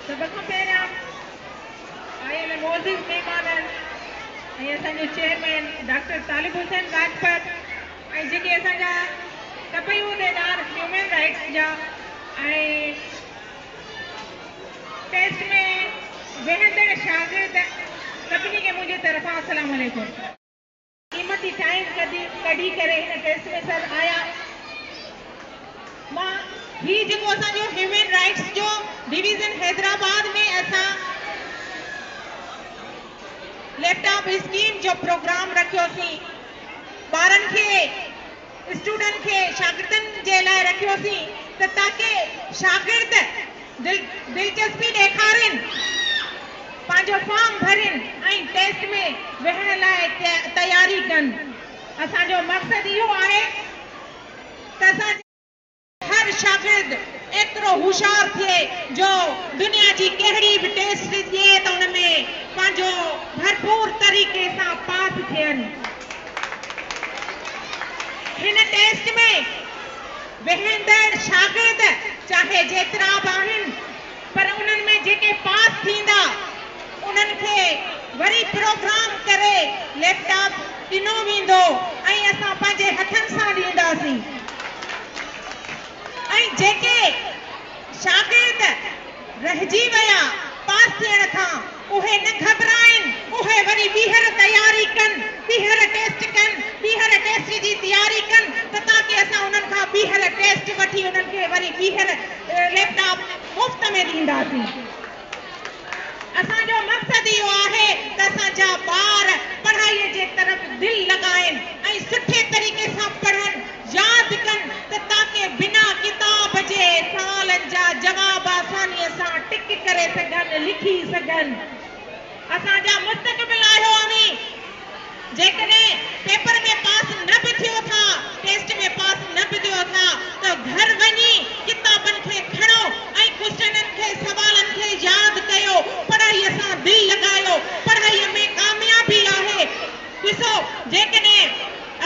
سڀ کان پهريان آيل معزز مهمانن ۽ اسان جو چيئرمين ڊاڪٽر طالب حسين راڄپر ۽ جيڪي اسان جا سڀئي عهديدار هيومن رائيٽس جا ۽ ٽيسٽ ۾ ويهندڙ شاگرد سڀني کي منهنجي طرفان السلام عليڪم. قيمتي ٽائيم ڪڍي ڪري هن ٽيسٽ ۾ سر آيا. مان هي جيڪو اسان جو هيومين رائيٽس جو ڊويزن حيدرآباد ۾ اسان ليپ ٽاپ اسڪيم جو پروگرام رکيوسين ٻارن کي اسٽوڊنٽ کي شاگردن جي لاء رکيوسين ته تاڪه شاگرد دلچسپي ڏيکارين، پنهنجو فارم ڀرين ۽ ٽيسٽ ۾ ويهڻ لاء تياري ڪن. اسان جو مقصد اهو آهي ته اسان جو هر شاگرد ايترو هوشيار ٿئي جو دنيا جي ڪهڙي به ٽيسٽ ڏئي ته ان ۾ پنهنجو ڀرپور طريقي سان پاس ٿين. هن ٽيسٽ ۾ ويهندڙ شاگرد چاهي جيترا به آهن پر انهن ۾ جيڪي پاس ٿيندا انهن کي وري پروگرام ڪري ليپ ٽاپ ڏنو ويندو ۽ اسان پنهنجي هٿن سان ڏينداسين ۽ جيڪي شاگرد رهجي ويا پاس ٿيڻ کان اهي نه گهٻرائين اهي وري ٻيهر تياري ڪن ٻيهر ٽيسٽ ڪن ٻيهر ٽيسٽ جي تياري ڪن ته تاڪه اسان انهن کان ٻيهر ٽيسٽ وٺي انهن کي وري ٻيهر ليپ ٽاپ مفت ۾ ڏينداسين. اسان جو مقصد اهو آهي ته اسان جا ٻار پڙهائي جي طرف دل لڳائين ۽ سٺي طريقي سان پڙهن ياد ڪن ته تاڪه بنا ڪتاب جي سوالن جا جواب آسانيء سان ٽڪ ڪري سگهن، لکي سگهن. اسان جا مستقبل آهيو اوهين. جيڪڏهن پيپر ۾ پاس نه به ٿيو ٿا، ٽيسٽ ۾ پاس نه به ٿيو ٿا ته گهر وڃي ڪتابن کي کڻو ۽ ڪوئسچنن کي، سوالن کي ياد ڪيو، پڙهائيء سان دل لڳايو، پڙهائيء ۾ ڪاميابي آهي. ڏسو، جيڪڏهن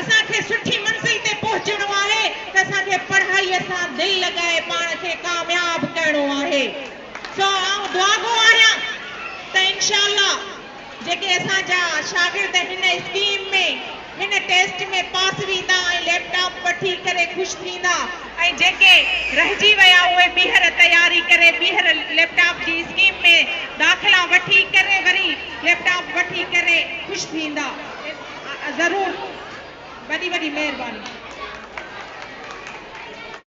اسان کي سٺي منزل تي پهچڻو آهي ته اسان کي پڙهائيء سان دل لڳائي پاڻ کي ڪامياب ڪرڻو آهي. سو آئون دعاگو آهيان ته انشاء الله جيڪي اسان جا شاگرد هن اسڪيم ۾ هن ٽيسٽ ۾ پاس ويندا ۽ ليپ ٽاپ وٺي ڪري خوش ٿيندا ۽ جيڪي رهجي ويا اهي ٻيهر تياري ڪري ٻيهر ليپ ٽاپ جي اسڪيم ۾ داخلا وٺي ڪري وري ليپ ٽاپ وٺي ڪري خوش ٿيندا ضرور وڏي وڏي مهرباني.